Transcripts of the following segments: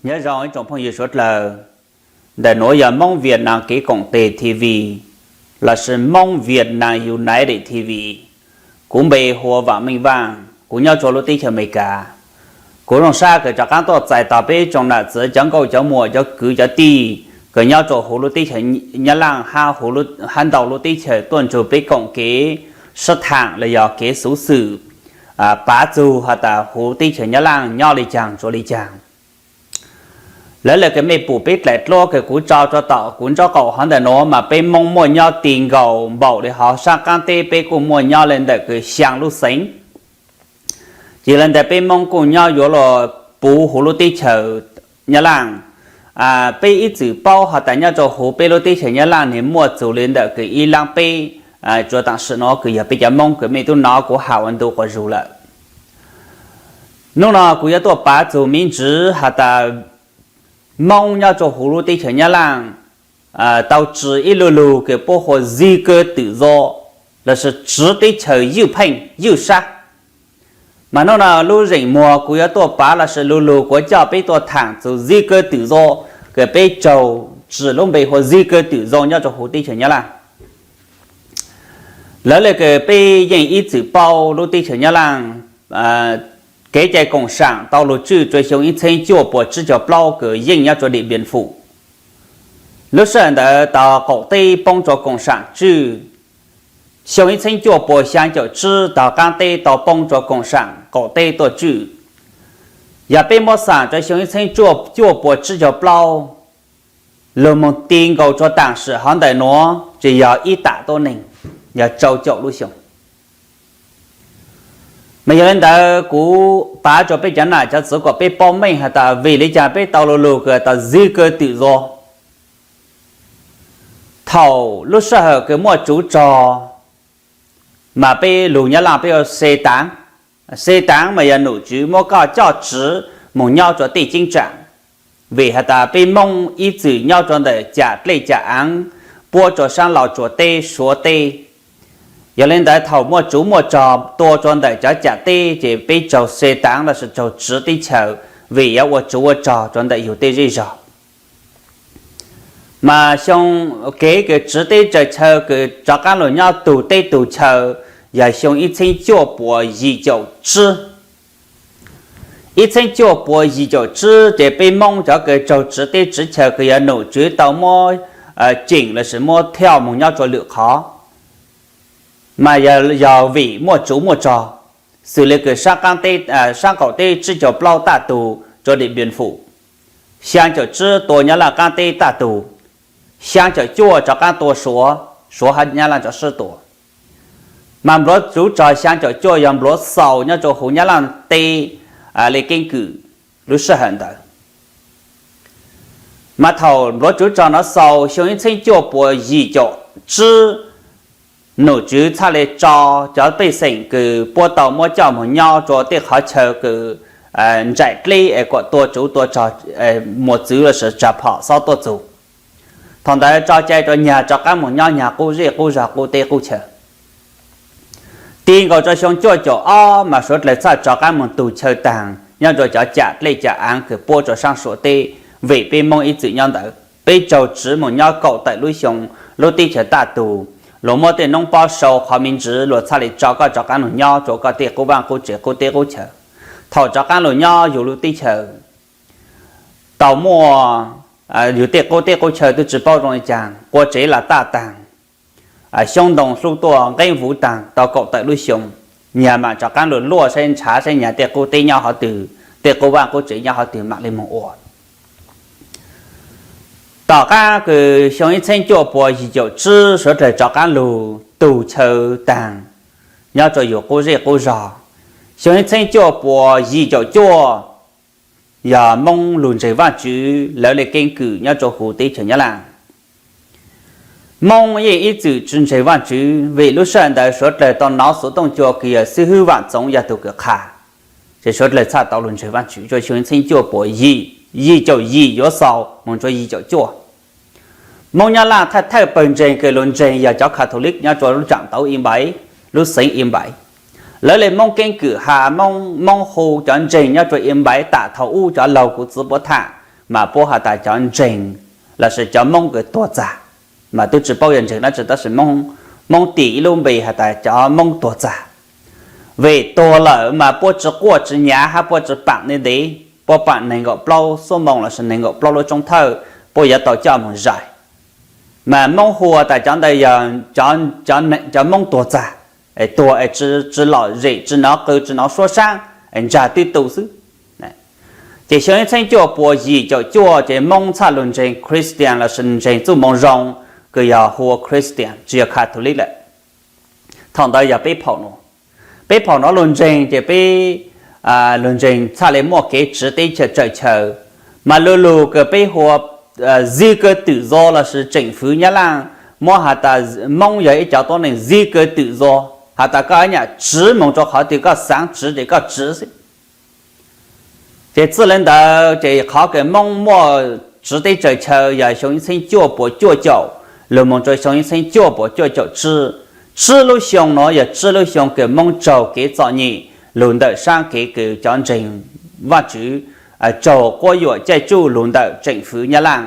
Nyob zoo ib tsoom phooj ywg suav dlawg, ntawm nuav yog Moob Vietnam kev koom tes T V lossis Moob Vietnam United T V. Kuv npe hu ua Vam Meej Vaaj, kuv nyob rua lub teb chaws Amelikas. Kuv zoo sab kws rov qaab tuaj txais tos peb tsoom nam txiv cov nkauj cov muam cov kwv cov tij kws nyob rua huv lub teb chaws Nyab Laaj hab huv hab ntau lub teb chaws tuaj nrug peb koom kev sib thaam los yog kev xuv xwm, pav txug has tas huv teb chaws Nyab Laaj nyob le caag tsuav le caag. Lawv le kws mej pum peb dlaim dluab kws kuv tso rua tom kuv nraub qaum hov ntawm nuav mas peb Moob muaj nyob ti nkaus npaum le hov saab qaab teb peb kuj muaj nyob le ntawm kws xyaa lub xeev. Ces le ntawd peb Moob kuj nyob yuav luag puv huv lub teb chaws Nyab Laaj. Peb ib txwm paub has tas nyob rua huv peb lub teb chaws Nyab Laaj nwg muaj txug le ntawm kws ib laab peb, tsuav taam sim nuav kws yog peb cov Moob kws mej tub nov kuv has ua ntu quas zug lawm. Nub no kuv yuav tuaj pav txug miv ntsiv has tas Moob nyob rua huv lub teb chaws Nyab Laaj tau tsi ib lu lug kws puab hu ua di cư tự do lossis tsiv teb chaws ywj pheej ywj sab. Mas nub no lub zeem muag kuv yuav tuaj pav lossis lu lug kuv coj peb tuaj thaam txug di cư tự do, kws peb raug tsi lub npe hu ua di cư tự do nyob rua huv teb chaws Nyab Laaj. Lawv le kws peb yeej ib txwm paub lub teb chaws Nyab Laaj, kev cai koom saam tau lug tswj rua xyoo ib txheeb cuaj puas tsib caug plaub kws yeej nyob rua Điện Biên Phủ. Lub sij hawm ntawd tau qaum teb poob rua koom saam tswj. Xyoo ib txheeb cuaj puas xyaa caum tsib tau qaab teb tau poob rua koom saam qaum teb tuaj tswj. Yog peb muab xaam rua xyoo ib txheeb cuaj puas tsib caug plaub lug moog ti nkaus rua taam sim hov ntawm nuav tsi yog ib tam tuab neeg, yog rau caum lub xyoo. Mas yog le ntawd kuv pav rua peb cov nam cov txiv kuas peb paub meej has tas vim le caag peb tau lu lug kws tas di cư tự do. Thaum lub sij hawm kws muaj tsuv rog mas peb lug Nyab Laaj peb ua xe taav. Xe taav mas yog nom tswv muab koj coj tsiv moog nyob rua tej ceeb tsaam. Vim has tas peb Moob ib txwm nyob rua ntawm cam dlej cam aav puab rua saab Laus Tsuas teb Suav teb. Yog le ntawd thaum muaj tsuv muaj rog tua rua ntawm cov cam teb ces peb raug xe taav lossis raug tsiv teb chaws vim yuav ua tsuv ua rog rua ntawm yug tej zej zog. Mas xyoo kev kws tsiv teb tsaws chaw kws rov qaab lug nyob tug teb tug chaw yog xyoo ib txheeb cuaj puas yim caum tsib. Ib txheeb cuaj puas yim caum tsib ces peb Moob cov kws raug tsiv teb tsiv chaw kws yog nom tswv tau muab ceem lossis muab thiaj moog nyob rua lwm qhov. Mas yog vim muaj tsuv muaj rog, xws le kws saab qaum teb tsib caug plaub taj tug rua Điện Biên Phủ, xyaa caum tsib tua Nyab Laaj qaab teb taj tug, xyaa caum cuaj rov qaab tua Suav, Suav hab Nyab Laaj rov sib tua. Mas npluav tsuv rog xyaa caum cuaj yog npluav xaus nyob rua huv Nyab Laaj teb le keeb kwm lub sij hawm ntawd. Mas thaum npluav tsuv rog nuav xaus xyoo ib txheeb cuaj puas yim caum tsib, nom tswv txhaj le tso cov pej xeem kws puab tau muab coj moog nyob rua tej qhov chaw kws nraim dleb es kuas tua tsuv tua rog, muas txwv lossis tsa phom xob tuaj txug. Thaum ntawd tso cai rua nyag rov qaab moog nyob nyag qub zej qub zog qub teb qub chaw. Ti nkaus rua xyoo cuaj caum ob mas suav dlawg txhaj rov qaab moog tug chaw taag nyob rua cov cam dlej cam aav kws puab rua saab Suav teb. Vim peb Moob ib txwm nyob ntawd, peb raug tsiv moog nyob kaum tawm lub xyoo lub teb chaws taj tug, luag muab tej noob pob sau qhov me ntsiv luag txhaj le tso koj rov qaab lug nyob rua koj tej qub vaaj qub tsev qub teb qub chaw. Thaum rov qaab lug nyob yug lub teb chaws, tau muaj yug tej qub teb qub chaw tub tsi paub zoo le caag, quas tsev los taj taag, xyoob ntoo hlub tuaj nqeeb vuv taag tau kaum tawm lub xyoo, nyag mam rov qaab lug luaj saib nrhav saib nyag tej qub teb nyob hov twg, tej qub vaaj qub tsev nyob hov twg mam le moog ua. Tom qaab kws xyoo ib txheeb cuaj puas yim caum tsib suav dlawg rov qaab lug tug chaw taag nyob rua yug qub zej qub zog. Xyoo ib txheeb cuaj puas yim caum cuaj yog Moob lug ntseeg Vaajtswv lawv le keeb kwm nyob rua huv teb chaws Nyab Laaj. Moob yeej ib txwm tsi ntseeg Vaajtswv vim lub sij hawm ntawd suav dlawg tau nov xuv tooj cua kws yog xib hwb Vaam Txoov yog tug kws qha, ces suav dlawg txhaj tau lug ntseeg Vaajtswv rua xyoo ib txheeb cuaj puas yim caum yim yuav xaus moog rua yim caum cuaj. Moob Nyab Laaj thawj thawj pawg ntseeg kws lug ntseeg yog cov Catholic nyob rua lub tsaam tauv Im Npaiv, lub xeev Im Npaiv. Lawv le Moob keeb kwm has Moob, Moob hu cov ntseeg nyob rua Im Npaiv tam thaum ub cov laug kuv txiv puab tham, mas puab has tas cov ntseeg lossis cov Moob kws tuag txag, mas tub tsi paub yog ntseeg dlaab tsi tab sis Moob tis ib lub npe has tas cov Moob tuag txag. Vim tuag lawm mas puab tsi quaj tsi nyav hab puab tsi paam ntev ntev, puab paam neeg nkaum plaub xuab moos lossis neeg nkaum plaub lub tsoob thawj, puab yuav tau coj moog zais. Mas Moob hu tas cov ntawd yog cov Moob tuag txag, tuag es tsi lom zem, tsi nov qw, tsi nov suab saab, es ntsag twb tu xwb. Ces xyoo ib txheeb cuaj pua yim caum cuaj ces Moob txhaj lug ntseeg Christian lossis ntseeg txuj moo zoo, kws yog hu ua Christian tsi yog Catholic lawm. Thaum ntawd yog peb phaum nuav, peb phaum nuav lug ntseeg ces peb lug ntseeg txhaj le muaj kev tsiv teb chaws tsaws chaw, mas lu lug kws peb hu ua di cư tự do lossis tseem fwv Nyab Laaj muab has tas Moob yog ib cov tuab neeg di cư tự do, has tas koj ib nyam tsiv moog rua qhov twg koj xaav tsiv ces koj tsiv xwb. Ces txij le ntawd ces qhov kws Moob muaj tsiv teb tsaws chaw yog xyoo ib txheeb cuaj pua cuaj caum lug moog rua xyoo ib txheeb cuaj pua cuaj caum tsib. Tsib lub xyoo nuav yog tsib lub xyoo kws Moob raug kev txom nyem lug ntawm saab kev kws cov ntseeg Vaajtswv raug quab yuam caij tsuj lug ntawm tseem fwv Nyab Laaj,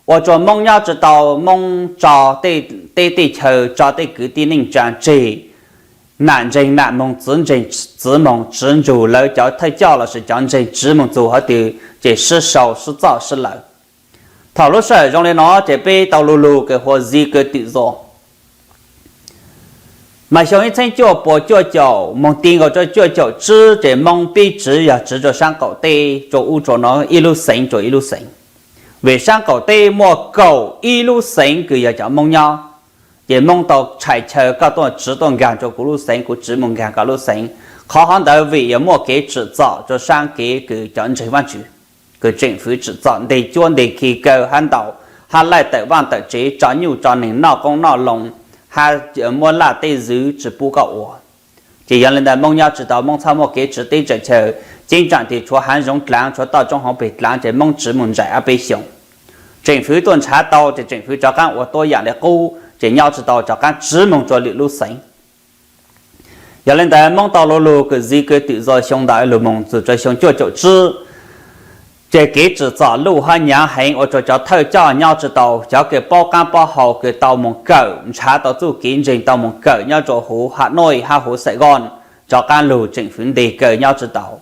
ua rua Moob nyob tsi tau, Moob tso tej teb chaw, tso tej kwv tij neej tsaa tseg, nam ntseeg nam moog, txiv ntseeg txiv moog, tsiv ntsug lawv cov thawj coj lossis cov ntseeg tsiv moog txug qhov twg ces sib sau sib txoj sib lawm. Thaum lub sij hawm zoo le nuav ces peb tau lu lug kws hu ua di cư tự do. Mas xyoo ib txheeb cuaj pua cuaj caum moog ti nkaus rua cuaj caum tsib ces Moob pib tsiv yog tsiv rua saab qaum teb, rua ub rua no, ib lub xeev rua ib lub xeev. Vim saab qaum teb muaj kaum ib lub xeev kws yog cov Moob nyob, ces Moob tau tshai chaw, koj tuaj tsiv tuaj nkaag rua kuv lub xeev, kuv tsiv moog nkaag koj lub xeev. Qhov hov ntawd vim yog muaj kev tsim txom rua saab kev kws cov ntseeg Vaajtswv, kws tseem fwv tsim txom, nteg cuab nteg khi kaw hab ntaus, hab laij tawm vaaj tawm tsev, tso nyuj tso neeg noj qoob noj loo, hab muab laj teb zwv tsi pub koj ua. Ces yog le ntawd Moob nyob tsi tau, Moob txhaj muaj kev tsiv teb tsaws chaw, ceeb tsaam tes tshuav haav zoov dlaav, tshuav toj roob hauv pes dlaav, ces Moob tsiv moog zais ob peb xyoos. Tseem fwv tuaj nrhav tau ces tseem fwv rov qaab ua tuab yaam le qub, ces nyob tsi tau, rov qaab tsiv moog rua lwm lub xeev. Yog le ntawd Moob tau lu lug kws di cư tự do xyoo ntawd lug moog txug rua xyoo cuaj caum tsib, ces kev tsim txom luj hab nyaav heev ua rua cov thawj coj nyob tsi tau, cov kws paub qaab paub hau kws tau moog kawm, nrhav tau txuj kev ntseeg tau moog kawm nyob rua huv Hà Nội hab huv Sài Gòn, rov qaab lug tseem fwv nteg kaw nyob tsi tau.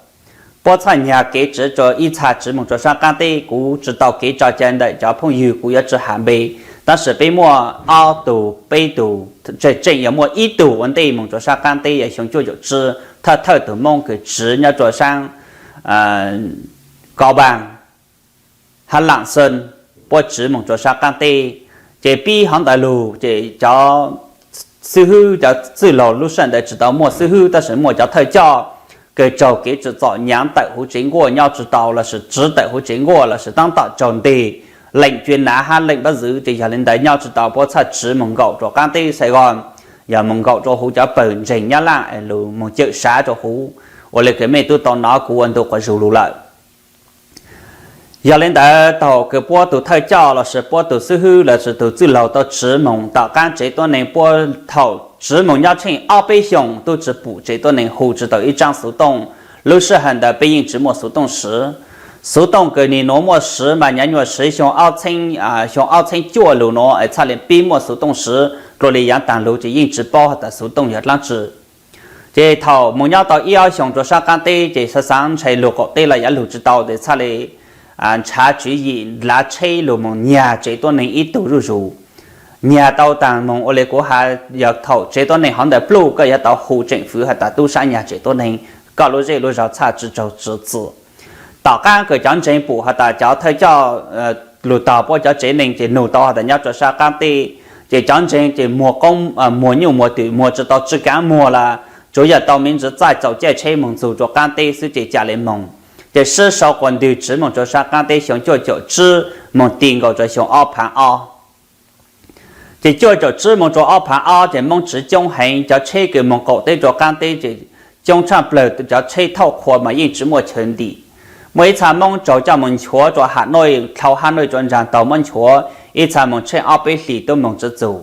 Puab txhaj nyag kev tsiv rua ib txha tsiv moog rua saab qaab teb, kuv tsi tau kev tso cai ntawm cov phooj ywg kuv yuav tsi has npe, tab sis peb muaj ob tug peb tug, tseem tseem yog muaj ib tug ua ntej moog rua saab qaab teb yog xyoo cuaj caum tsib, thawj thawj tug Moob kws tsiv nyob rua saab Cao Bằng hab Lạng Sơn, puab tsiv moog rua saab qaab teb. Ces pib hov ntawd lug ces cov xib hwb, cov txwj laug lub sij hawm ntawd tsi tau muaj xib hwb tab sis muaj cov thawj coj kws raug kev tsim txom nyaav tawm huv tsev nkuaj nyob tsi tau lossis tsiv tawm huv tsev nkuaj lossis taab tom raug nteg lệnh truy nã hab lệnh bắt giữ, ces yog le ntawd nyob tsi tau puab txhaj tsiv moog nkaum rua qaab teb Sài Gòn, yog moog nkaum rua huv cov pawg ntseeg Nyab Laj lug moog cawm sav rua huv, ua le kws mej tub tau nov kuv ua ntu quas zug lug lawm. Yog le ntawd thaum kws puab tug thawj coj lossis puab tug xib hwb lossis tug txwj laug tau tsiv moog tom qaab tsev tuab neeg, puab thaum tsiv moog nyob tsheej ob peb xyoos tub tsi pum tsev tuab neeg hu tsi tau ib tsaab xuv tooj. Lub sij hawm ntawd peb yeej tsi muaj xuv tooj siv. Xuv tooj kws nwg nuav muaj siv mas nyav nyuas siv xyoo ob txheeb, xyoo ob txheeb cuaj lug nuav es txhaj le pib muaj xuv tooj siv, dlua le yaav taag lug ces yeej tsi paub has tas xuv tooj yog dlaab tsi. Ces thaum moog nyob tau ib ob xyoos rua saab qaab teb ces xaav xaav ntshai lug qaum teb los yaav lug tsi tau ces txhaj le nrhav tswv yim nrhav tsheb lug moog nyag tsev tuab neeg ib tug zuj zus. Nyag tau taag moog ua le kuv has, yog thaum tsev tuab neeg hov ntawd pluj koj yuav tau hu tseem fwv has tas tub sab nyag tsev tuab neeg, koj lub zej lub zog txhaj tsi raug tsi txwm. Tom qaab kws cov ntseeg pum has tas cov thawj coj lug tog puab cov tsev neeg ces nug tau has tas nyob rua saab qaab teb, ces cov ntseeg ces muag qoob, muag nyuj muag twm muag tsi tau tsi kaav muag lawm, tsuav yog tau me ntsis txaij txaus caij tsheb moog txug rua qaab teb xwb ces ca le moog. Ces sib sau quas ntwg tsiv moog rua saab qaab teb xyoo cuaj caum tsib moog ti nkaus rua xyoo ob phaav ob. Ces cuaj caum tsib moog rua ob phaav ob ces Moob tsiv coob heev, cov tsheb kws moog qaum teb rua qaab teb ces coob tshaj plawg, cov tsheb thauj qhua mas yeej tsi muaj chaw ntim. Muaj ib txha Moob raug coj moog nchuav rua Hà Nội, dlhau Hà Nội rua ntsaag taug muab nchuav, ib txha moog tsheej ob peb hlis tub moog tsi txug.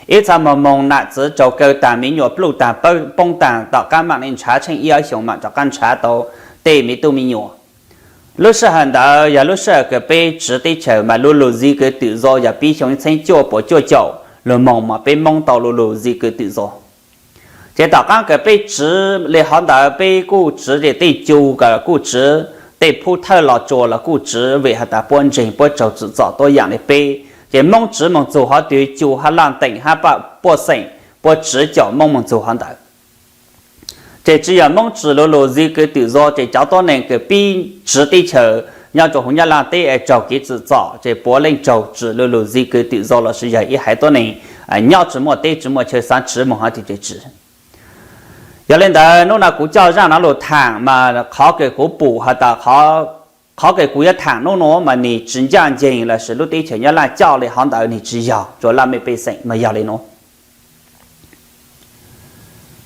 Ib txha moog moog nam txiv raug kaw taag, me nyuam pluj taag, poob taag, tom qaab maam le nrhav tsheej ib ob xyoos maam rov qaab nrhav tau tej me tub me nyuam. Lub sij hawm ntawd yog lub sij hawm kws peb tsiv teb chaws mas lu lus di kws twm zos yog pib xyoo ib txheeb cuaj puas cuaj caum lug moog mas peb Moob tau lu lus di kws twm zos. Ces tom qaab kws peb tsiv le hov ntawd peb kuj tsiv tej cu kuj tsiv, tej phub thawj los tsuas los kuj tsiv vim has tas puab ntseeg puab raug tsim txom tuab yaam le peb. Ces Moob tsiv moog txug hov twg cu hab laaj teem hab puaj xeem puab tsiv caum Moob moog txug hov ntawd. Ces tsi yog Moob tsiv lu lus di kws twm zos ces cov tuab neeg kws pib tsiv teb chaws nyob rua huv Nyab Laaj teb es raug kev tsim txom ces puav leej raug tsiv lu lus di kws twm zos lossis yog ib haiv tuab neeg nyob tsi muaj teb tsi muaj chaw xaav tsiv moog hov twg ces tsiv. Yog le ntawd nub no kuv coj zaaj no lug thaam mas qhov kws kuv pum has tas qhov kws kuv yuav thaam nub nua mas nwg tsi ncaaj nceeg lossis lub teb chaws Nyab Laaj coj le hov ntawd nwg tsi yog rua laj mej pej xeem mas yog le nuav.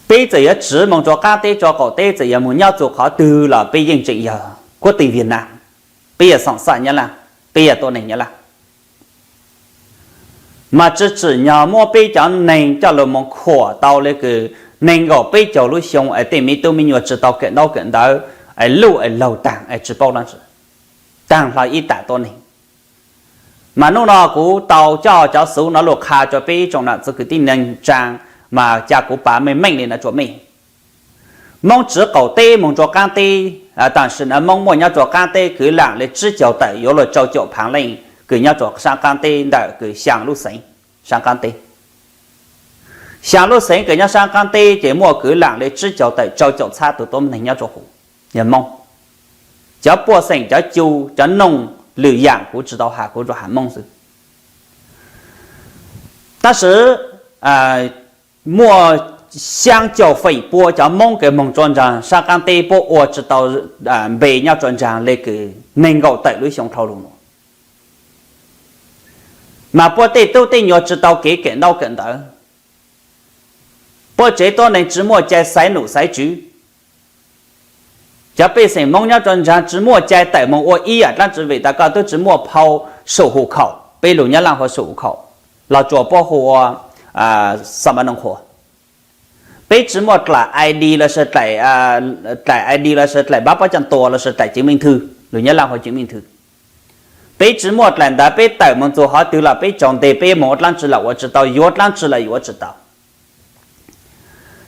Peb txawm yuav tsiv moog rua qaab teb rua qaum teb txawm yuav moog nyob txug qhov twg los peb yeej tseem yog quốc tịch Việt Nam, peb yog xoom xaj Nyab Laaj, peb yog tuab neeg Nyab Laaj. Mas tsi tsim nyog muab peb cov neeg coj lug moog khuam tau le kws neeg nkaum peb caug lub xyoo es tej miv tub miv nyuas tsi tau kawm ntaub kawm ntawv es luj es laug taag es tsi paub dlaab tsi, taag hlo ib tam tuab neeg. Mas nub no kuv tau coj cov xuv no lug qha rua peb ib tsoom nam txiv kwv tij neej tsaa, mas ca kuv pav meej meej le no rua mej. Moob tsiv qaum teb moog rua qaab teb, tam sim no Moob muaj nyob rua qaab teb kwv lam le tsib caug tawm yuav luag rau caum phaav leej kws nyob rua saab qaab teb ntawm kws xyaa lub xeev, saab qaab teb. Xyaa lub xeev kws nyob saab qaab teb ces muaj kwv lam le tsib caug tawm rau caum txhab tug tuab neeg nyob rua huv, yog Moob. Cov puaj xeem, cov cu, cov noog, lwm yaam kuv tsi tau has, kuv tsuas has Moob xwb. Tab sis muaj xyaa caum feem pua cov Moob kws moog rua nraag saab qaab teb puab ua tsi tau npe nyob rua nraag le kws neeg nkaum tawm lub xyoo dhau lug nuav. Mas puab tej tub tej nyuas tsi tau kev kawm ntaub kawm ntawv, puab tsev tuab neeg tsi muaj cai xaiv num xaiv tswv. Cov pej xeem Moob nyob rua nraag tsi muaj cai tawm moog ua ib yaam dlaab tsi vim tas koj tub tsi muaj phau sổ hộ khẩu, peb lug Nyab Laaj hu sổ hộ khẩu, los tsuas puab hu ua xa ma noo qhua. Peb tsi muaj dlaim ID lossis dlaim ID lossis dlaim bab pob caj tuas lossis dlaim chứng minh thư, lug Nyab Laaj hu chứng minh thư. Peb tsi muaj dlaim ntawd, peb tawm moog txug hov twg los peb tsaug nteg, peb moog ua dlaab tsi los ua tsi tau, yuav dlaab tsi los yuav tsi tau.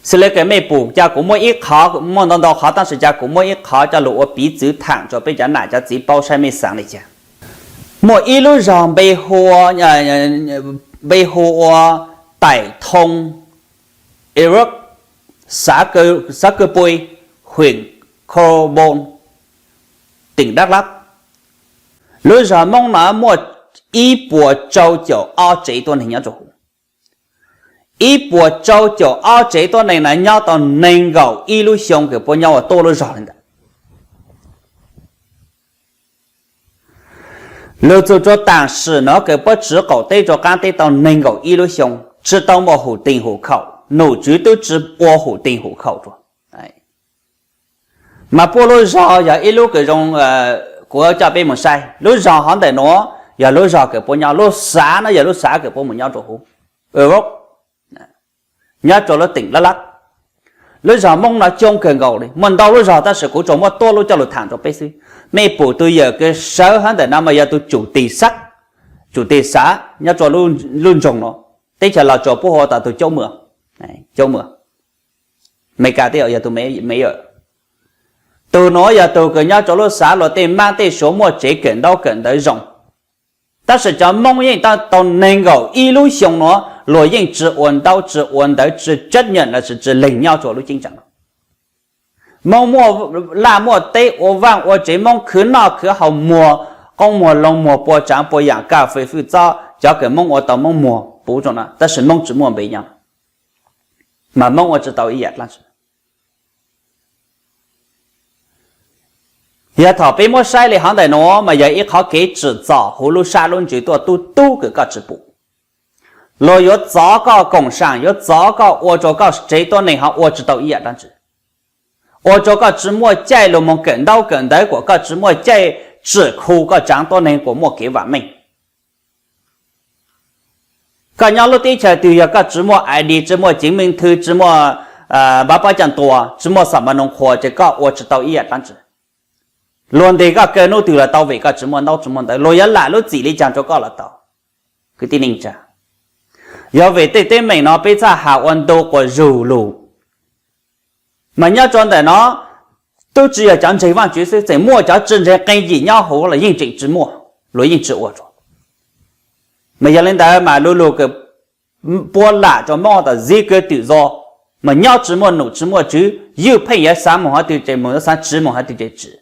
Xws le kws mej pum ca kuv muaj ib qhov, muaj ntau ntau qhov tab sis ca kuv muaj ib qhov coj lug ua piv txwv thaam rua peb cov nam cov txiv paub saib mej xaav le caag. Muaj ib lub zog npe hu, npe hu ua Taim Thoo, Iraq, xã Cư Pui, huyện Krông Bông, tỉnh Đắk Lắk. Lub zog Moob no muaj ib puas rau caum ob tsev tuab neeg nyob rua huv. Ib puas rau caum ob tsev tuab neeg no nyob tau neeg nkaum ib lub xyoo kws puab nyob ua tuab lub zog le ntawd. Lug txug rua tam sim no kws puab tsiv qaum teb rua qaab teb tau neeg nkaum ib lub xyoo, tsi tau muaj hum teeg hum khaum, num tswv tub tsi ua hum teeg hum khaum rua. Mas puab lub zog yog ib lub kws zoo, kuv coj peb moog saib lub zog hov ntawm nuav, yog lub zog kws puab nyob, lub xav no yog lub xav kws puab moog nyob rua huv, Europe, nyob rua lub teem Lab Lab. Lub zog Moob no coob kawg nkaus li, muaj ntau lub zog tab sis kuv tsuas muab tuab lub coj lug thaam rua peb xwb. Mej pum tug yawm kws sawv hov ntawm no mas yog tug tsum tig xav, tsum tig xav nyob rua lub nroog no, teb chaws Los Tsuas puab hu tas tug Coob Muas, Coob Muas, Amelikas teb yog tug Mayor. Tug nuav yog tug kws nyob rua lub xav luag tej maab tej suav muaj tsev kawm ntaub kawm ntawv zoo. Tab sis cov Moob yeej tau neeg nkaum ib lub xyoo nuav luag yeej tsi ua ntaub tsi ua ntawv tsi chấp nhận lossis tsi leeg nyob rua lub ceeb tsam no. Moob muaj laj muaj teb ua vaaj ua tsev, Moob khwv noj khwv haus muag qoob muag loo muag pua tsaav pua yaam kaj fwj fwj txob, cov kws Moob ua tau Moob muag puv rua no tab sis Moob tsi muaj npe nyob, mas Moob ua tsi tau ib yaam dlaab tsi. Yog thaum peb muab saib le hov ntawm nuav mas yog ib qhov kev tsim txom huv lub sab lub ntsws tuaj tub tub kws koj tsi pum. Luag yuav txov koj koom saam, yuav txov koj ua rua koj tsev tuab neeg ho ua tsi tau ib yaam dlaab tsi. Ua rua koj tsi muaj caij lug moog kawm ntaub kawm ntawv kuas koj tsi muaj caij tsim khu koj tsaav tuab neeg kuas muaj kev vam meej. Koj nyob lub teb chaws twg yog koj tsi muaj ID, tsi muaj chứng minh thư, tsi muaj npav pob caj tuas, tsi muaj xam ma noo qhuas ces koj ua tsi tau ib yaam dlaab tsi. Luag ntes koj kaw hnub twg los tau vim koj tsis muaj ntaub tsis muaj ntawv, luag yuav lam lub txim li cas rau koj los tau. Kwv tij neej tsa, yog vim tej teeb meem no peb txhaj has ua ntu quas zug lug. Mas nyob rau ntawm no, twb tsis yog cov ntseeg Vajtswv xwb, txawm muaj cov tsis ntseeg qee yim nyob hauv los yeej tseem tsis muaj, luag yeej tsis ua rau. Mas yog li ntawd mas lu lug kws puab lam rau Moob tas zib kawg twm zog, mas nyob tsis muaj num tsis muaj tswv, ywj pheej yuav xaav moog hov twg ces moog, yuav xaav tsiv moog hov twg ces tsiv.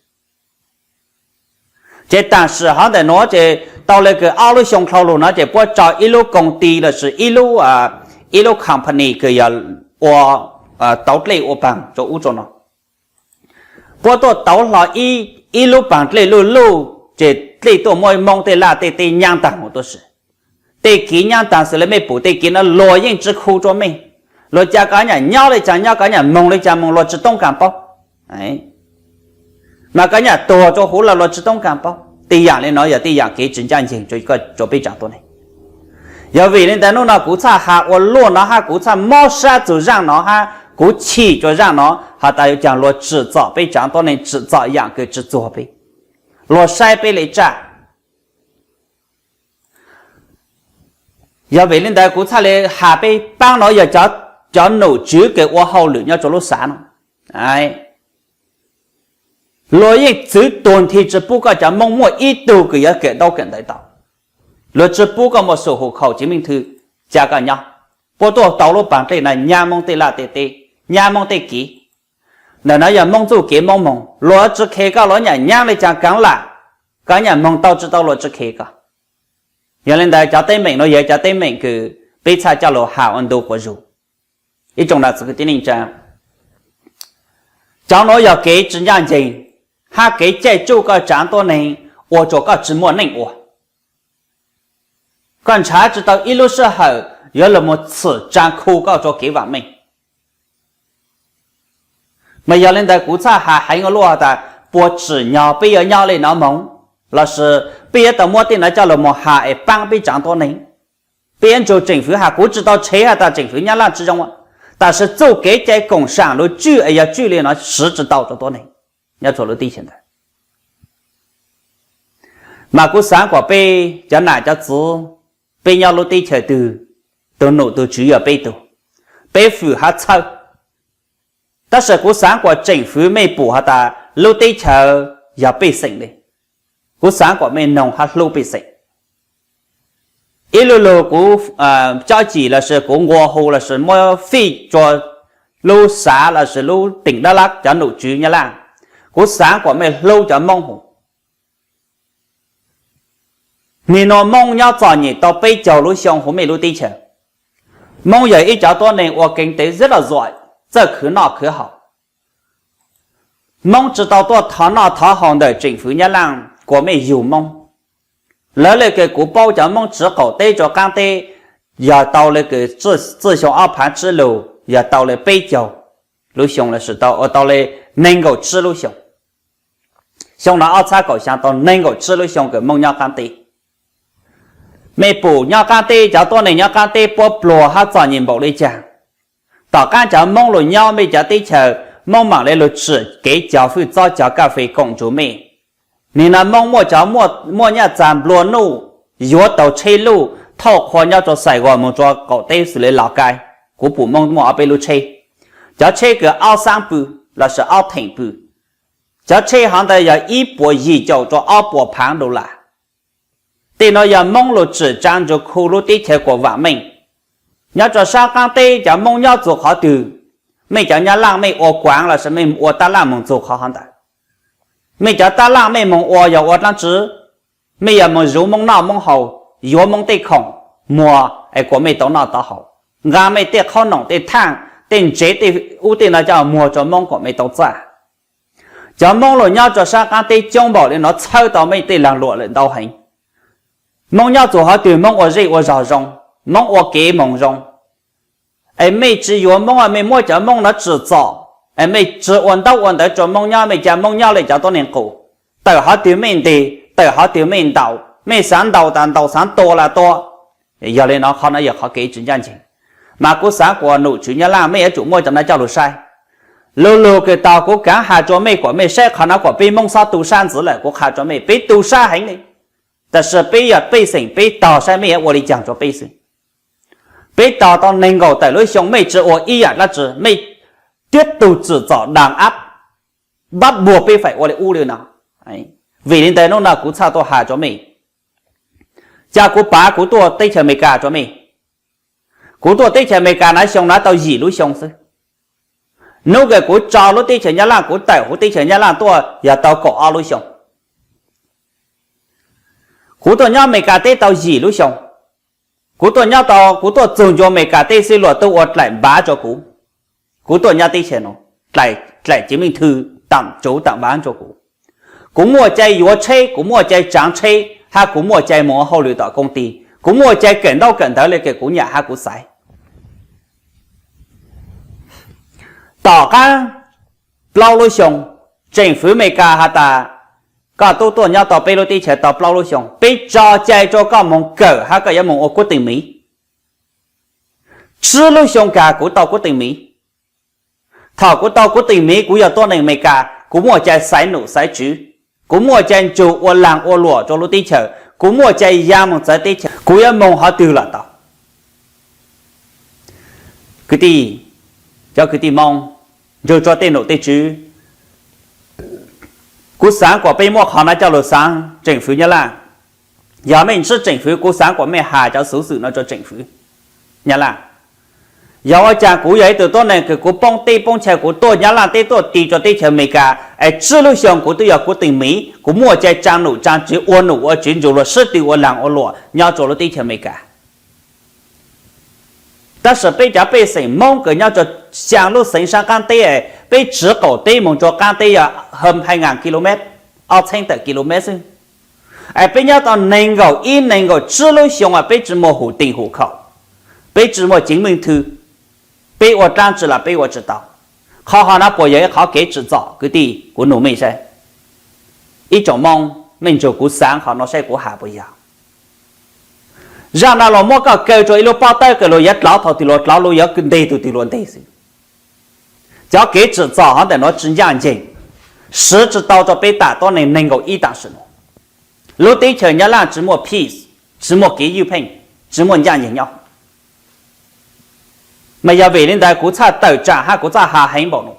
Ces taam sim hov ntawm nuav ces tau le kws ob lub xyoo dlhau lug no ces puab tso ib lub koo ti lossis ib lub, ib lub company kws yog ua tauv dlej ua paag rau ub rau no. Puab tuaj tauv hlo ib lub paag dlej luj luj, ces dlej tuaj muab Moob tej laj tej teb nyaab taag huv tuab si. Tej kev nyaab taag xws le mej pum tej kev no luag yeej tsi khu rua mej. Luag ca koj nyam nyob le caag nyob, koj nyam moog le caag moog, luag tsi toob kaag paub. Mas koj nyam tuag rua huv los luag tsi toob kaag paub. Tej yaam le no yog tej yaam kev tsi ncaaj nceeg rua peb tsaav tuab neeg. Yog vim le ntawd nub no kuv txhaj has ua luaj no hab kuv txhaj mob sab txug zaaj no hab kuv chim rua zaaj no has tas yuav caag luag tsim txom peb tsaav tuab neeg, tsim txom yaam kws tsi txuag peb, luag saib peb le tsaj. Yog vim le ntawd kuv txhaj le has peb paab no yog cov nom tswv kws ua hauj lwm nyob rua lub xav no, luag yeej txwv tuag nthi tsi pub koj cov Moob muaj ib tug kws yuav kawm ntaub kawm ntawv tau. Luag tsi pub koj muaj sum hum khaum tsev meej thw ca koj nyob. Puab tuaj tau lub paag dlej no nyaab Moob tej laj tej teb, nyaab Moob tej kev. Ntawm no yog Moob txuj kev Moob moog, luag tsi khes koj, luag nyam nyaab le caag kaav lam, koj nyam moog tau tsi tau luag tsi khes koj. Yog le ntawd cov teeb meem nuav yog cov teeb meem kws peb txhaj coj lug has ua ntu quas zug. Ib tsoom nam txiv kwv tij neej tsaa, cov nuav yog kev tsi ncaaj nceeg hab kev caij tsuj koj tsaav tuab neeg ua rua koj tsi muaj neej ua. Koj nrhav tsi tau ib lub sij hawm yuav lug moog txhwm tsaa khu koj rua kev vaam meej. Mas yog le ntawd kuv txhaj has heev ua luaj tas puas tsim nyog peb yuav nyob le no moog, lossis peb yuav tau muab tej no coj lug moog has es paab peb tsaav tuab neeg. Peb yuav nrug tseem fwv has, kuv tsi tau tshev has tas tseem fwv Nyab Laj tsi zoo, tab sis txuj kev cai koom saam lug tswj es yog tswj le no siv tsi tau rua tuab neeg nyob rua lub teb chaws ntawd. Mas kuv xaav kuas peb cov nam cov txiv, peb nyob lub teb chaws twg, tug nom tug tswv yog peb tug, peb fwm hab txhawb. Tab sis kuv xaav kuas tseem fwv mej pum has tas lub teb chaws yog pej xeem le, kuv xaav kuas mej noog hab hlub pej xeem. Ib lu lug kuv cob cim lossis kuv nqua hu lossis muab fij rua lub xav lossis lub teem Dab Lab cov nom tswv Nyab Laj, kuv xaav kuas mej hlub cov Moob huv. Nwg nua Moob nyob txom nyem tau peb caug lub xyoo huv mej lub teb chaws. Moob yog ib cov tuab neeg ua keev tev zeb lom zuam txawj khwv noj khwv haus. Moob tsi tau tuaj thov noj thov haus ntawm tseem fwv Nyab Laj kuas mej yug Moob. Lawv le kws kuv paub cov Moob tsiv qaum teb rua qaab teb yog tau le kws txij xyoo ob phaav tsib lug yog tau le peb caug lub xyoo lossis tau ua tau le neeg nkaum tsib lub xyoo. Xyoo no ob txhab kaum xyaa tau neeg nkaum tsib lub xyoo kws Moob nyob qaab teb. Mej pum nyob qaab teb, cov tuab neeg nyob qaab teb puab pluag hab txom nyem npaum le caag. Tom qaab cov Moob lug nyob mej cov teb chaws, Moob maam le lug tsim kev cog fwj txob cog kaj fes koom nrug mej. Nwg nua Moob muaj cov, muaj nyaj txag nplua nuj, yuav taug tsheb luj thauj qhua nyob rua Xais Gos moog rua qaum teb xws le Los Kais. Kuv pum Moob muaj ob peb lub tsheb, cov tsheb kws ob xaab pw lossis ob theem pw. Cov tsheb hov ntawd yog ib puas yim caum rua ob puas phaav dollar. Tej nuav yog Moob lug tsim tsaa nrug khu lub teb chaws kuas vaam meej. Nyob rua saab qaab teb cov Moob nyob txug qhov twg, mej cov Nyab Laaj mej ua kuaav lossis mej ua tab laaj moog txug qhov hov ntawd. Mej cov tab laaj mej moog ua yog ua dlaab tsi? Mej yog moog zuv Moob noj Moob haus, yuav Moob tej khoom muag es kuas mej tau noj tau haus, nqaa mej tej qhaub noom tej thaaj tej ntsev tej ub tej no coj muag rua Moob kuas mej tau txaj. Cov Moob lug nyob rua saab qaab teb coob npaum le nuav txhawb tau mej tej laag luam lawm ntau heev. Moob nyob txug qhov twg Moob ua zej ua zog zoo, Moob ua kev moog zoo. Es mej tsi yuav Moob, mej muab cov Moob nuav tsim txom, es mej tsi ua ntaub ua ntawv rua Moob nyob, mej ca Moob nyob le cov tuab neeg qus. Tawm qhov twg mej ntes, tawm qhov twg mej ntaus, mej xaav ntaus tas ntaus, xaav tua las tua. Yog le nuav qhov nuav yog qhov kev tsi ncaaj nceeg. Mas kuv xaav kuas nom tswv Nyab Laaj mej yuav tsum muab cov nuav coj lug saib. Lug lug kws tau kuv kaav has rua mej kuas mej saib qhov nuav kuas peb Moob xob tu sab ntxiv lawm, kuv qha rua mej, peb tu sab heev li. Tab sis peb yog pej xeem peb tog saib mej yuav ua li caag rua peb xwb. Peb tog tau neeg nkaum tawm lub xyoo mej tsi ua ib yaam dlaab tsi, mej tib tug tsim txom đàn áp, bắt buộc peb phải ua li ub li no. Vim li ntawd nub no kuv txhaj tuaj has rua mej. Ca kuv pav kuv tuaj teb chaws Amelikas rua mej. Kuv tuaj teb chaws Amelikas na xyoo na tau yim lub xyoo xwb. Nub kws kuv tso lub teb chaws Nyab Laj, kuv tawm huv teb chaws Nyab Laj tuaj yog tau kaum ob lub xyoo. Kuv tuaj nyob Amelikas teb tau yim lub xyoo. Kuv tuaj nyob tau, kuv tuaj txug ncua Amelikas teb xwb luag tuaj ua dlaim npav rua kuv. Kuv tuaj nyob teb chaws nuav, dlaim, dlaim chứng minh thư, tạm trú tạm vắng rua kuv. Kuv muaj cai yuav tsheb, kuv muaj cai tsaav tsheb, hab kuv muaj cai moog ua hauj lwm tom công ty. Kuv muaj cai kawm ntaub kawm ntawv le kws kuv nyam hab kuv xaiv. Tom qaab plaub lub xyoo, tseem fwv Amelikas has tas koj tub tuaj nyob tau peb lub teb chaws tau plaub lub xyoo, peb tso cai rua koj moog kawm hab koj yuav moog ua quốc tịch Mỹ. Tsib lub xyoo kag kuv tau quốc tịch Mỹ. Thaum kuv tau quốc tịch Mỹ kuv yog tuab neeg Amelikas, kuv muaj cai xaiv num xaiv tswv, kuv muaj cai ntsug ua laag ua luam rua lub teb chaws, kuv muaj cai ya moog txawv teb chaws, kuv yuav moog hov twg los tau. Kwv tij, cov kwv tij Moob, ntsug rua tej num tej tswv, kuv xaav kuas peb muab qhov nuav coj lug xaav tseem fwv Nyab Laj. Yog mej ntsib tseem fwv, kuv xaav kuas mej has cov xuv xwm no rua tseem fwv Nyab Laj. Yog ua caag kuv yog ib tug tuab neeg kws kuv poob teb poob chaw, kuv tuaj Nyab Laj teb tuaj ti rua teb chaws Amelikas, es tsib lub xyoo kuv twb yog quốc tịch Mỹ, kuv muaj cai tsaa num tsaa tswv, ua num ua tswv, ntsug luag sib tw ua laag ua luam nyob rua lub teb chaws Amelikas. Tab sis peb cov pej xeem Moob kws nyob rua xyaa lub xeev saab qaab teb, peb tsiv qaum teb moog rua qaab teb yog hab hai ngàn ki-lô-met, ob txheeb tawm ki-lô-met xwb. Es peb nyob tau neeg nkaum ib neeg nkaum tsib lub xyoo es peb tsi muaj hum teem hum khaum, peb tsi muaj chứng minh thư, peb ua dlaab tsi los peb ua tsi tau. Qhov hov nuav puas yog ib qhov kev tsim txom? Kwv tij, kuv nug mej saib. Ib tsoom Moob, mej ntsug kuv xaav qhov nuav saib kuv has puas yog. Zaaj nuav luag muab koj kaw rua ib lub pob tawb kws luag yuav dlov thaum twg luag dlov, luag yuav nteg thaum twg luag nteg xwb. Cov kev tsim txom hov ntawm nuav tsi ncaaj nceeg, siv tsi tau rua peb tam tuab neeg neeg nkaum ib tam sim nuav. Lub teb chaws Nyab Laj tsi muaj peace, tsi muaj kev ywj pheej, tsi muaj ncaaj nceeg nyob. Mas yog vim li ntawd kuv txhaj tawm tsaam hab kuv txhaj has heev npaum nuav.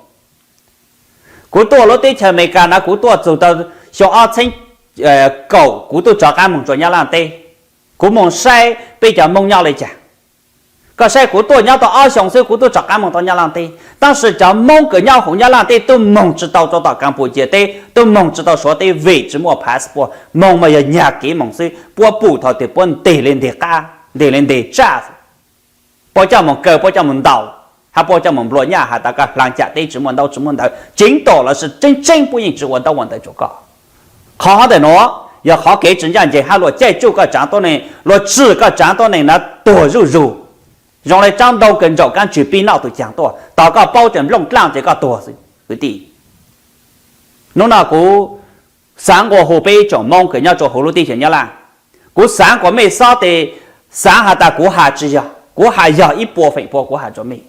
Kuv tuaj lub teb chaws Amelikas nuav kuv tuaj txug tau xyoo ob txheeb kaum kuv tub rov qaab moog rua Nyab Laj teb. Kuv moog saib peb cov Moob nyob le caag. Koj saib kuv tuaj nyob tau ob xyoo xwb kuv tub rov qaab moog tau Nyab Laj teb. Tab sis cov Moob kws nyob huv Nyab Laj teb tub moog tsi tau rua tom Campuchia teb, tub moog tsi tau Suav teb vim tsi muaj passport, moog mas yog nyag kev moog xwb, puab pum thaum twg puab nteg le nteg qab, nteg le nteg tsaj. Puab coj moog kaw, puab coj moog ntaus, hab puab coj moog nplua nyaj has tas koj hlaa cam teb tsi muaj ntaub tsi muaj ntawv. Tseeb tom lawv sib tseeb tseeb puab yeej tsi ua ntaub ua ntawv rua koj. Qhov hov ntawm nuav yog qhov kev tsi ncaaj nceeg hab luag caij tsuj koj tsaav tuab neeg, luag tsim koj tsaav tuab neeg nuav tuag zuj zug. Zoo le tsaab ntoo kws ntsaum kaab tswg pib noj tug caag tuaj, tos koj paub ces nplooj dlaaj ces koj tuag xwb kwv tij. Nub no kuv xaav nqua hu peb ib tsoom Moob kws nyob rua huv lub teb chaws Nyab Laj. Kuv xaav kuas mej xob tes xaav has tas kuv has tsi yog, kuv has yog ib puas feem pua kuv has rua mej.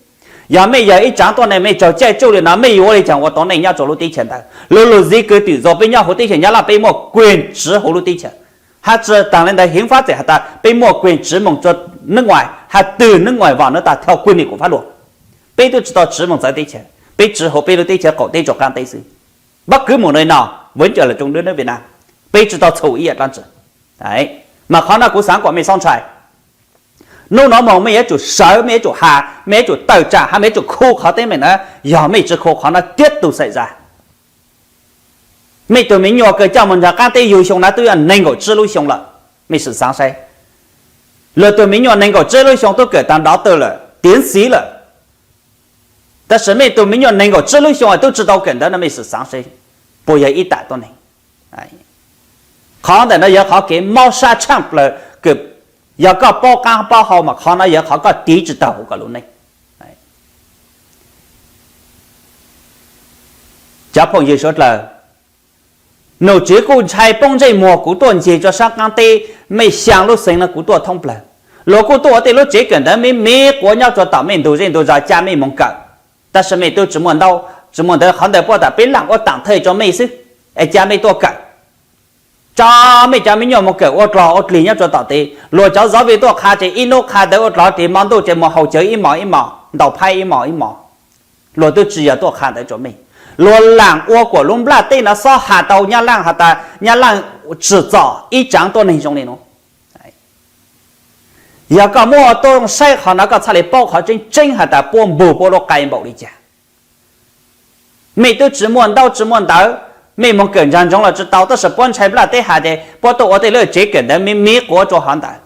Yog mej yog ib tsaav tuab neeg mej raug caij tsuj li no mej yuav ua li caag ua tuab neeg nyob rua lub teb chaws ntawd? Lu lug di cư tự do peb nyob huv teb chaws Nyab Laj peb muaj quyền tsiv huv lub teb chaws. Hab tsi taag le ntawd hiến pháp txawm has tas peb muaj quyền tsiv moog rua nước ngoài, hab twg nước ngoài vào nước ta theo quy định của pháp luật. Peb tub tsi tau tsiv moog txawv teb chaws, peb tsiv huv peb lub teb chaws qaum teb rua qaab teb xwb. Bất cứ một nơi nào, vẫn là trong nước Việt Nam, peb tsi tau txhum ib yam dlaab tsi. Mas qhov no kuv xaav kuas mej xob ntshai. Nub no moog mej yuav tsum sawv, mej yuav tsum has, mej yuav tsum tawm tsaam hab mej yuav tsum khu qhov teeb meem na. Yog mej tsi khu qhov no tib tug xaim zag, mej tug me nyuam kws coj moog nrug qaab teb yug xyoo na tub yog neeg nkaum tsib lub xyoo lawm. Mej sim xaav saib, luag tug me nyuam neeg nkaum tsib lub xyoo tub kawm taag doctor lawm, tiến sĩ lawm. Tab sis mej tug me nyuam neeg nkaum tsib lub xyoo tub tsi tau kawm ntawv no mej sim xaav saib, puas yog ib tam tuab neeg? Qhov ntawm no yog qhov kev mob sab tshaaj plawg kws yog koj paub qaab paub hau mas qhov no yog qhov koj tiv tsi taug huv koj lub neej. Cov phooj ywg suav dlawg, num tswv kuj ntshai poob ntsej muag kuv tuaj ncig rua saab qaab teb, mej xyaa lub xeev no kuv tuaj thoob plawg. Luag kuj tuaj ua tej lub tsev kawm ntawv me me quav nyob rua tom mej ntug zej ntug zog ca mej moog kawm, tab sis mej tub tsi muaj ntaub, Tsis muaj ntawv qhov ntawd puab tas peb laam ua taam thawj rua mej xwb, es ca mej tuaj kawm. Tso mej cov me nyuam moog kawm ua dlog ua dlig nyob rua tom teb. Luag cov zov vim tuaj qha ces ib nub qha ntawv ua dlog dlig, mo ntuj ces moog haus cawv ib mos ib mos, ntaus phaib ib mos ib mos. Luag twb tsi yog tuaj qha ntawv rua mej. Luag laam ua kuas lub nplaj teb no xob has tau Nyab Laaj has tas Nyab Laaj tsim txom ib tsaav tuab neeg zoo le nuav. Yog koj muab ua tuaj saib qhov no koj txhaj le paub qhov tseeb tseeb has tas puab npug puab lub qai npaum li cas. Mej twb tsi muaj ntaub tsi muaj ntawv, mej moog kawm ntsag ntsoov los tsi tau, tab sis puab ntshai nplaj teb has ces puab tuaj ua tej lub tsev kawm ntawv miv miv quav rua hov ntawd.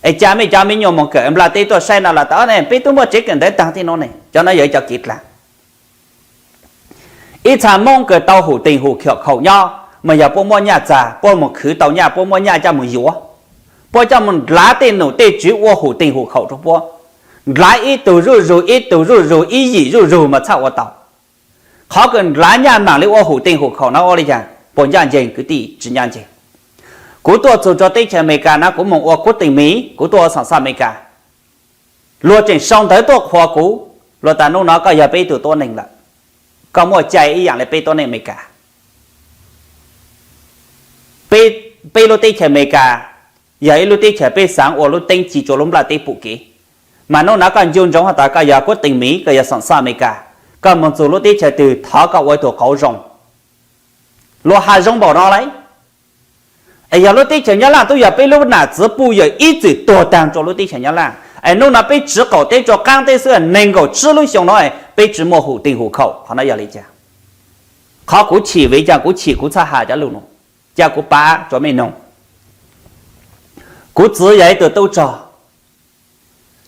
Es ca mej cov me nyuam moog kawm nplaj teb tuaj saib no los tas peb twb muaj tsev kawm ntawv taag tej nuav ne. Cov no yog ib cov kev dlaag. Ib txha Moob kws tau hum teeg hum khaum nyob, mas yog puab muab nyaj txag, puab moog khwv tau nyaj, puab muab nyaj coj moog yuav, puab coj moog ndlav tej num tej tswv ua hum teeg hum khaum rua puab. Ndlav ib tug zuj zug ib tug zuj zug ib yim zuj zug mas txhaj ua tau. Qhov kws ndlav nyaj maam li ua hum teeg hum khaum no ua li cas, puas ncaj nceeg kwv tij? Tsi ncaj nceeg. Kuv tuaj txug rua teb chaws Amelikas no kuv moog ua kuv teeg miv, kuv tuaj ua xam xaj Amelikas. Luag tseem sau ntawv tuaj qhuas kuv, luag tas nub no koj yog peb tug tuab neeg lawm, koj muaj cai ib yaam le peb tuab neeg Amelikas. Peb lub teb chaws Amelikas yog ib lub teb chaws peb xaav ua lub teeb ci rua lub nplaj teb pum kev. Mas nub no koj ncu ntsoov has tas koj yog kuv teeg miv, koj yog xam xaj Amelikas, koj moog txug lub teb chaws twg thov koj ua ib tug qauv zoo. Luag has zoo npaum no lawm. Es yog lub teb chaws Nyab Laaj tub yog peb lub nam txiv puj yawm ib txwm tuag taag rua lub teb chaws Nyab Laaj, es nub no peb tsiv qaum teb rua qaab teb xwb, neeg nkaum tsib lub xyoo no peb tsi muaj hum teeg hum khaum, qhov no yog li cas? Qhov kuv chim vim caag kuv chim kuv txhaj has cov lug nuav, ca kuv pab rua mej noog. Kuv txiv yog ib tug tub rog,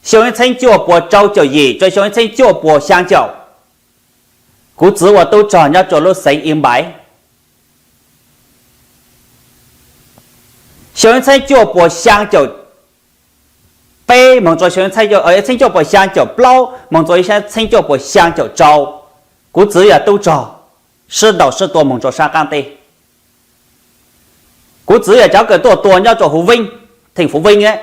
xyoo ib txheeb cuaj puas rau caum yim rua xyoo ib txheeb cuaj puas xyaa caum, kuv txiv ua tub rog nyob rua lub xeev Ib Npaiv. Xyoo ib txheeb cuaj puas xyaa caum peb moog rua ib txheeb cuaj puas xyaa caum plaub moog rua ib txheeb cuaj puas xyaa caum rau, kuv txiv yog tub rog sib ntaus sib tua moog rua sab qaab teb. Kuv txiv yog cov kws tuaj tua nyob rua Huv Veej, theem Huv Veej.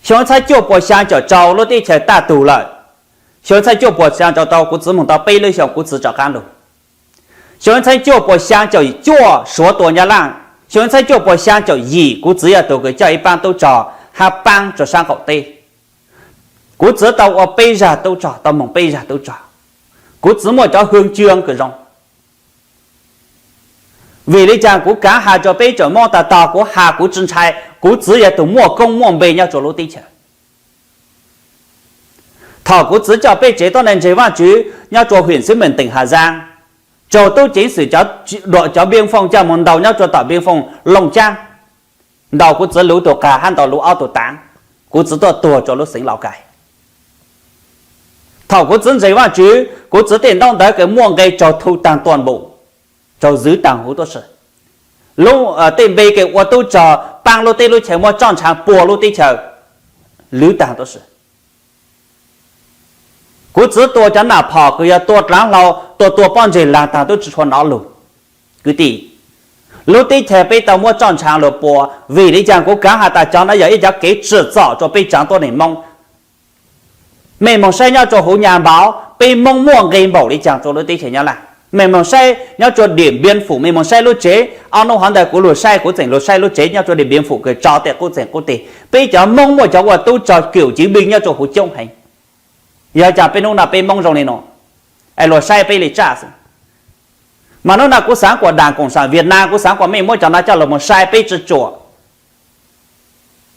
Xyoo ib txheeb cuaj puas xyaa caum rau lub teb chaws taj tug lawm. Xyoo ib txheeb cuaj puas xyaa caum rau kuv txiv moog tau peb lub xyoo kuv txiv rov qaab lug. Xyoo ib txheeb cuaj puas xyaa caum cuaj Suav tua Nyab Laaj. Xyoo ib txheeb cuaj puas xyaa caum yim kuv txiv yog tug kws coj ib paab tub rog hab paab rua sab qaum teb. Kuv txiv tau ua peb zag tub rog, tau moog peb zag tub rog. Kuv txiv muaj cov hwj cwg kws zoo. Vim li cas kuv kaav has rua peb tsoom Moob tas tog kuv has kuv tsi ntshai, kuv txiv yog tug muaj koob muaj npe nyob rua lub teb chaws. Thaum kuv txiv coj peb tsev tuab neeg ntseeg Vaajtswv nyob rua hwm xwb meem teem Has Zaab, raug tub ceev xwm cov npiaj fooj coj moog ntaus nyob rua tom npiaj fooj Looj Caab, ntaus kuv txiv luv tug qag hab ntaus luv ob tug taav, kuv txiv tuaj tuag rua lub xeev Lauj Kais. Thaum kuv txiv ntseeg Vaajtswv, kuv txiv tej ntaub ntawv kws muaj nqe raug thu taag tua npum, raug zwv taag huv tuab si. Lub tej npe kws ua tub rog paab lub teb lub chaws muab tsob ntshaav pua lub teb chaws, lwv taag tuab si. Kuv txiv tua cov nam phom kws yog tua dlaav hlau, tua tua pob ntseg laag taag tub tsi tshua nov lug. Kwv tij, lub teb chaws peb tau muab tsob ntshaav lug pua, vim li caag kuv kaav has tas cov no yog ib cov kev tsim txom rua peb tsaav tuab neeg Moob. Mej moog saib nyob rua huv Nyaj Npaum, peb Moob muaj nqe npaum li caag rua lub teb chaws Nyab Laaj. Mej moog saib nyob rua Diam Npiam Fum, mej moog saib lub tsev, ob nub hov ntawd kuv lug saib, kuv tseem lug saib lub tsev nyob rua Diam Npiam Fum kws tso tej qub txeeg qub teg. Peb cov Moob muaj cov ua tub rog cựu chiến binh nyob rua huv coob heev. Yog caag peb nub no peb Moob zoo li nuav, es luag saib peb li tsaj xwb. Mas nub no kuv xaav kuas Đảng Cộng sản Việt Nam, kuv xaav kuas mej muab cov no coj lug moog saib, peb tsi tsuam,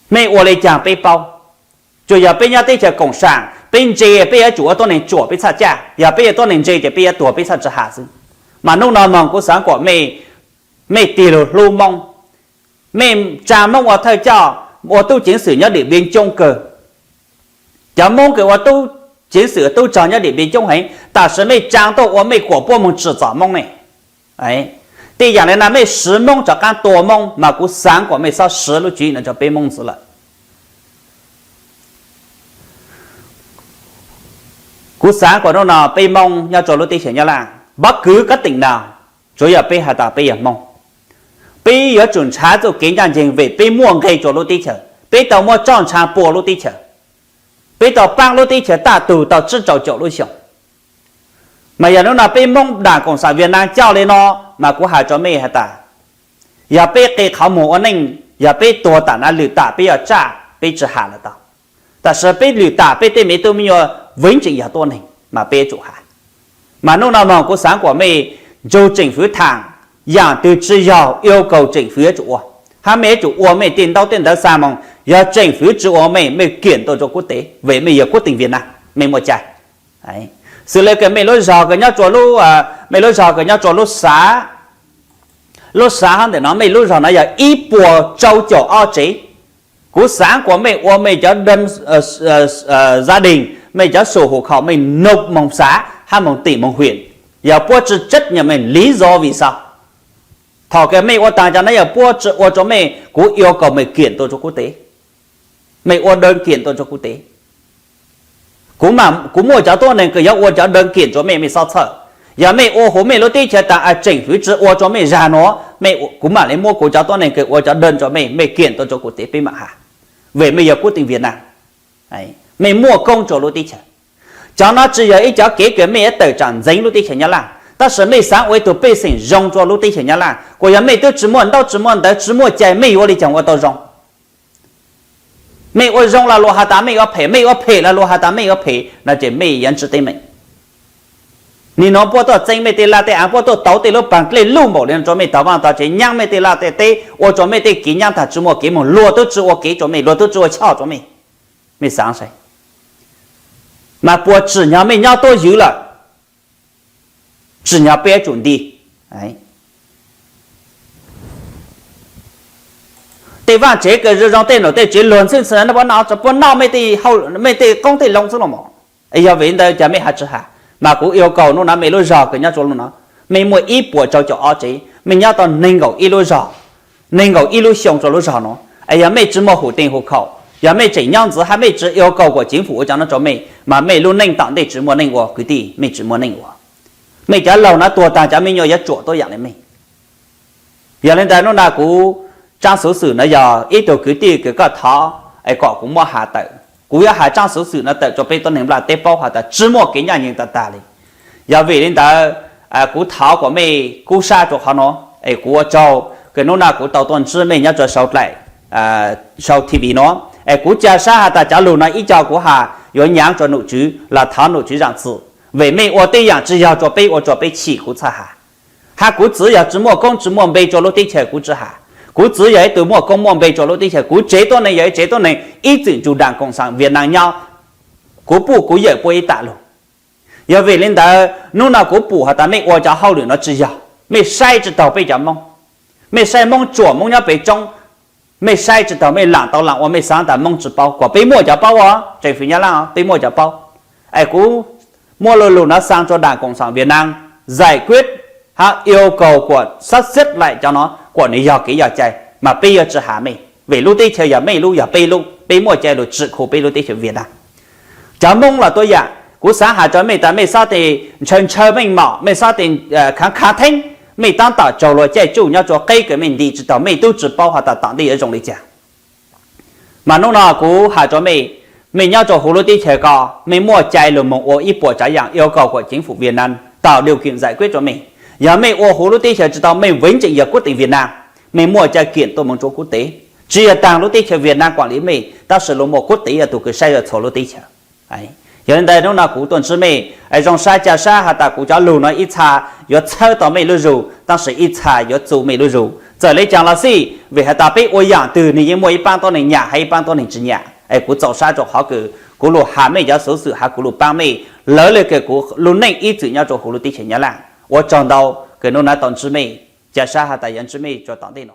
mej ua li caag peb paub. Tsuas yog peb nyob teb chaws cộng sản, peb ntse peb yuav tsum ua tuab neeg tsuam peb txhaj caj, yog peb yuav tuab neeg ntse ces peb yuav tuag peb txhaj tsi has xwb. Mas nub no moog kuv xaav kuas mej tig lug hlub Moob, mej tsaa Moob ua thawj coj, ua tub ceev xwm nyob Diam Npiam coob kawg. Cov Moob kws ua tub ceev xwm tub rog nyob Diam Npiam coob heev, tam sim mej tsaa tuaj ua mej kuas puab moog tsim txom Moob ne. Tej yaam le no mej siv Moob rov qaab tua Moob, mas kuv xaav kuas mej xob siv lub tswv yim no rua peb Moob ntxiv lawm. Kuv xaav kuas nub no peb Moob nyob rua lub teb chaws Nyab Laaj, bất cứ các tỉnh nào, tsuav yog peb has tas peb yog Moob, peb yuav tsum nrhav txuj kev ncaj nceeg vim peb muaj nqe rua lub teb chaws, peb tau muab tsob ntshaav pua lub teb chaws. Peb tau paab lub teb chaws taj tug tau tsib rau caum lub xyoo. Mas yog hnub no peb Moob daam koom xam Viaj Naam coj le no, mas kuv has rua mej has tas, yog peb qe qhov muag ua neej, yog peb tuag tam na lwm tam peb yuav tsaj peb tsi has lawm tau. Tab sis peb lwm tam peb tej me tub me nyuam veev tseem yog tuab neeg mas peb yuav tsum has. Mas hnub no moog kuv xaav kuas mej nrug tseem fwv thaam, yaam twg tsi yog yuav kaus tseem fwv yuav tsum ua, hab mej yuav tsum ua mej tej ntaub tej ntawv xaa moog. Yog tseem fwv tsi ua mej, mej kiam tuaj rua kuab tev, vim mej yog kuab teem Viaj Naam, mej muaj cai. Xws le kws mej lub zog kws nyob rua, mej lub zog kws nyob rua lub xav, lub xav hab ntawm no mej lub zog no yog ib puas rau caum ob tsev. Kuv xaav kuas mej ua mej cov đơn, gia đình, mej cov sổ hộ khẩu mej nộp moog xav hab moog tỉnh moog huyện, yog puab tsi chấp nhận mej lý do vì sao. Thaum kws mej ua taag cov no yog puab tsi ua rua mej, kuv yuav kaus mej kiam tuaj rua kuab tev. Mej ua đơn kiam tuaj rua kuab tev. Kuv muaj cov tuab neeg kws yuav ua cov đơn kiam rua mej, mej xob txhawj. Yog mej ua huv mej lub teb chaws taag, tseem fwv tsi ua rua mej zag nuav, kuv maam le muab kuv cov tuab neeg kws ua cov đơn rua mej, mej kiam tuaj rua kuab tev peb maam has, vim mej yog kuab teem Viaj Naam, mej muaj koob rua lub teb chaws. Cov no tsi yog ib cov kev kws mej yuav tawm tsaam ntxeev lub teb chaws Nyab Laj, tab sis mej xaav ua ib tug pej xeem zoo rua lub teb chaws Nyab Laj. Kuas yog mej tub tsi muaj ntaub tsi muaj ntawv, tsi muaj cai, mej yuav ua le caag ua tau zoo? Mej ua zoo los luag has tas mej ua phem, mej ua phem los luag has tas mej ua phem no ces mej yuav ntsib teeb meem. Nim no puab tuaj txeeb mej tej laj tej aav, puab tuaj tauv tej lub paag dlej luj npaum le no rua mej taag vaaj taag tsev, nyaab mej tej laj tej teb, ua rua mej tej kev nyaab taag tsi muaj kev moog, luag tub tsi ua kev rua mej, luag tub tsi ua choj rua mej. Mej xaav saib, mas puas tsim nyog mej nyob tuab ywv lawm, tsim nyog peb yuav tsum nti. Tej vaaj tsev kws zoo zoo, tej nom tej tswv luag ntxhwb ntxhwb, puab noj, puab noj mej tej qoob tej loo xwb los mas. Yog vim le ntawd cas mej has tsi has? Mas kuv yuav kaus hnub no mej lub zog kws nyob rua lub no, mej muaj ib puas rau caum ob tsev, mej nyob tau neeg nkaum ib lub zog, neeg nkaum ib lub xyoo rua lub zog no. Es yog mej tsi muaj hụt tên hộ khẩu, yog mej tseem nyob ntxiv hab mej tsi yuav kaus kuas chính phủ ua cov no rua mej, mas mej lub neej tom ntej tsi muaj neej ua kwv tij, mej tsi muaj neej ua. Mej cov laug no tuag taag cov me nyuam yuav tsuam tuab yaam le mej. Yog le ntawd hnub no kuv tsaab xuv xwm no yog ib tug kwv tij kws koj thov es kom kuv muab has tawm, kuv yuav has tsaab xuv xwm no tawm rua peb tuab neeg Nplaj teb paub has tas tsi muaj kev ncaj nceeg tag tag le. Yog vim le ntawd, kuv thov kuas mej kub sab rua qhov no, es kuv ua tsaug kws hnub no kuv tau tuaj ntsib mej nyob rua sau dlaim, sau T V no, es kuv ca sab has tas cov lug no ib co kuv has yuav nyaav rua nom tswv los thov nom tswv zaam txim, vim mej ua tej yaam tsi yog rua peb, ua rua peb chim kuv txhaj has. Hab kuv txiv yog tsi muaj koob tsi muaj npe rua lub teb chaws kuv tsi has. Kuv txiv yog ib tug muaj koob muaj npe rua lub teb chaws, kuv tsev tuab neeg yog ib tsev tuab neeg ib txwm nrug daam koom xam Viaj Naam nyob, kuv puj kuv yawm puab ib tam lug. Yog vim le ntawd hnub no kuv pum has tas mej ua cov hauj lwm no tsi yog, mej saib tsi taug peb cov Moob, mej saib Moob tsuam Moob nyob pem roob, mej saib tsi taug, mej laam tau laam ua, mej xaav tas Moob tsi paub, kuas peb muaj cov paub os, tseem fwv Nyab Laj peb muaj cov paub. Es kuv muab lo lus no xaa rua daam koom xam Viaj Naam giải quyết hab yêu cầu kuas xab xiab laim cov no kuas nws yog kev yog cai, mas peb yuav tsi has mej, vim lub teb chaws yog mej lub yog peb lub, peb muaj cai lug tsim khu peb lub teb chaws Viaj Naam. Cov Moob los tuab yaam, kuv xaav has rua mej tas mej xob tes ntshaw ntshaw meej mom, mej xob tes khaav khaav theeb, mej taab tom tsaug luag caij tsuj nyob rua qeb kws mej nti tsi taug, mej tub tsi paub has tas tom ntej yuav zoo le caag. Mas hnub no kuv has rua mej, mej nyob rua huv lub teb chaws ko, mej muaj cai lug moog ua ib puas tsav yaam yêu cầu kuas chính phủ Viaj Naam tạo điều kiện giải quyết rua mej. Yog mej ua huv lub teb chaws tsi tau, mej veev tseem yog kuab teem Viaj Naam, mej muaj cai kiam tuaj moog rua kuab tev. Tsi yog taag lub teb chaws Viaj Naam kuam li mej, tab sis lug muaj kuab tev yog tug kws saib yog txhua lub teb chaws. Yog le ntawd hnub no kuv tuaj ntsib mej, zoo sab ca sab has tas kuv cov lug no ib txha yuav txhawb tau mej lub zug, tab sis ib txha yuav txu mej lub zug. Txawm le caag los xij, vim has tas peb ua yaam twg nwg yeej muaj ib paab tuab neeg nyam hab ib paab tuab neeg tsi nyam. Es kuv txaus sab rua qhov kws kuv lug has mej cov xuv xwm hab kuv lug paab mej, lawv le kws kuv lub neej ib txwm nyob rua huv lub teb chaws Nyab Laj. Ua tsaug ntau kws hnub no tau ntsib mej, ca sab has tas yuav ntsib mej rua tom ntej no.